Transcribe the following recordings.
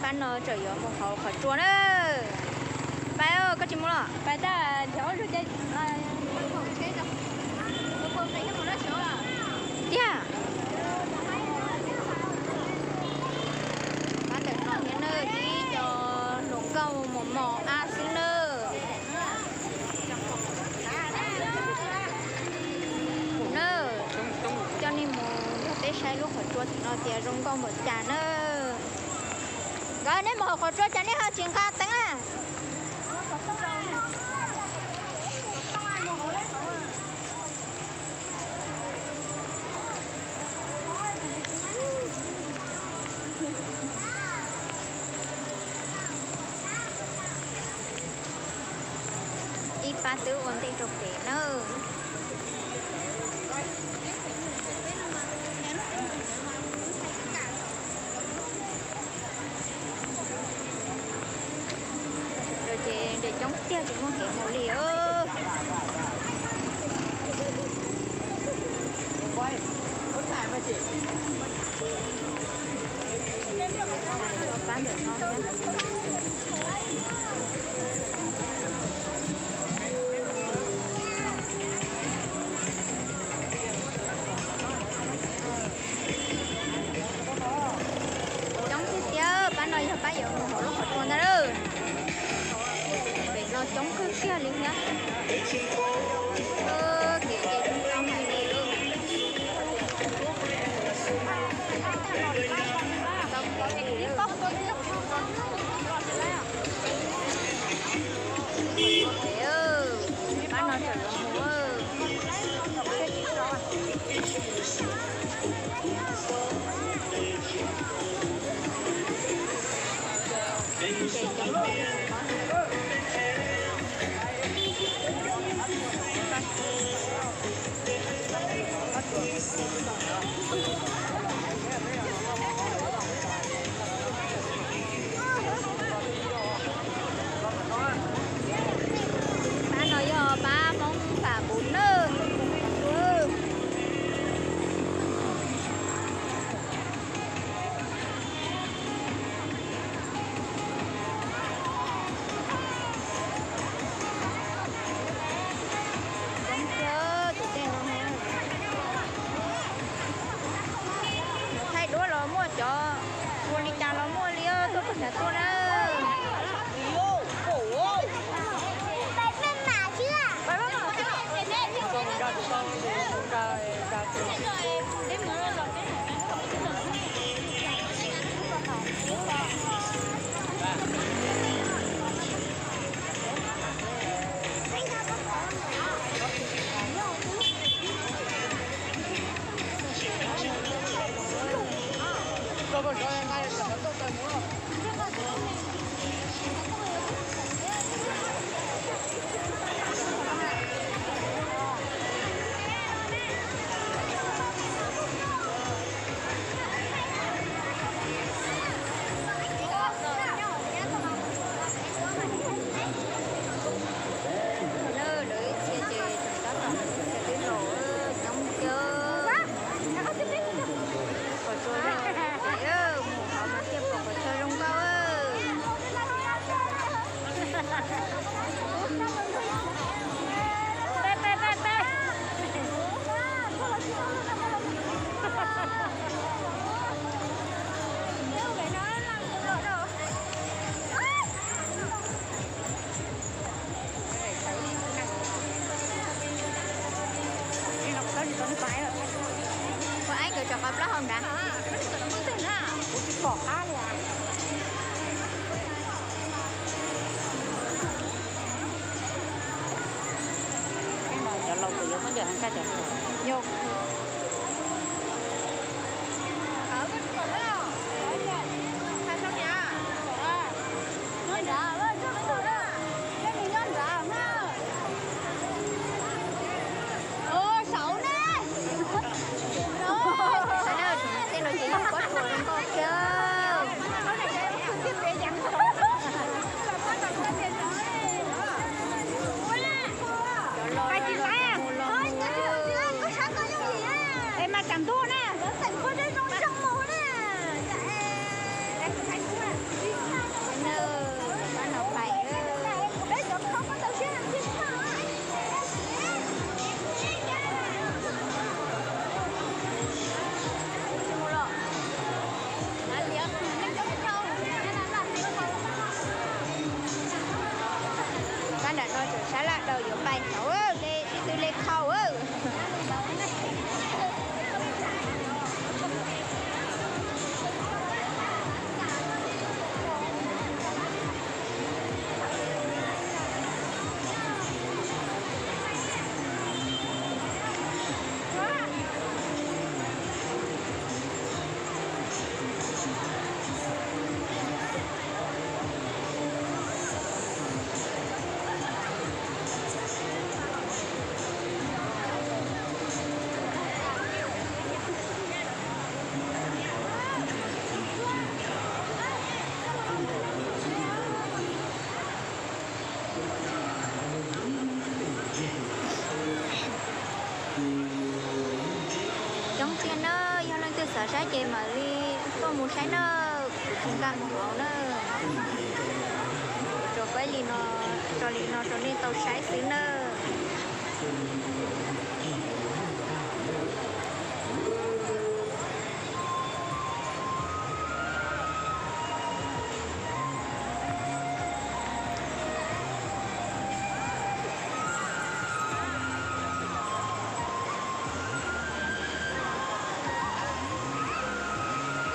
No tseem yuav mus hauv qhov tsua na. Pais, koj tsis mus los? Pais tag, tiag. Pab ntawm no thiab na, tib co hluas nkauj mos mos ab xwb na. Na, coj nej mus nrog peb saib lub qhov tsua tim no tias zoo nkauj npaum cas na. Nkawd, nej mus hauv qhov tsua cas nej ho tsis nqa teeb a? Ib pab twb ua ntej rau pem nawb. Ces nres coob tiag tsis muaj kev mus li. Pab ntawm no. Coob tiag tiag, pab no yog pab yuav mus hauv lub qhov tsua ntag lauj. Pem no coob kawg kiag li thiab. Kev ces zoo nkauj heev li. Pab no tseem yuav mus. Pab no yog pab Hmoob Pam Npuv nawb. Coob tiag tus dej no. Thaij duab los muaj, cov ua li cas los muaj li, tuaj pem nrad tuaj na. Lawv ib txhia ces tseem tab tom, txhia twb los coob tiag. Pom tsua zoo, mus hauv mas thiaj pom qhov chaw zoo nkauj. Ua, aib, nkawd tso qhov plaub hau nrad. Kuv tsis pom qab li. Cov laus kuj yuav muab cov heev kaj cov. Yog. Tej no ces yog pob tsuas zoo nkauj thiab. Cov laus los mus los mus. Saib ces mam li tuaj mus saib nawb, kuv tsis nkag mus hauv na. Tso peb li no, tso li no rau nej tau saib xwb nawb.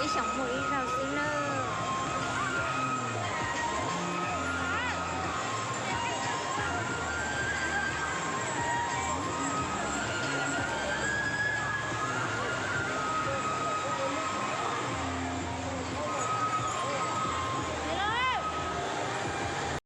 Ib xyoos muaj ib zaug xwb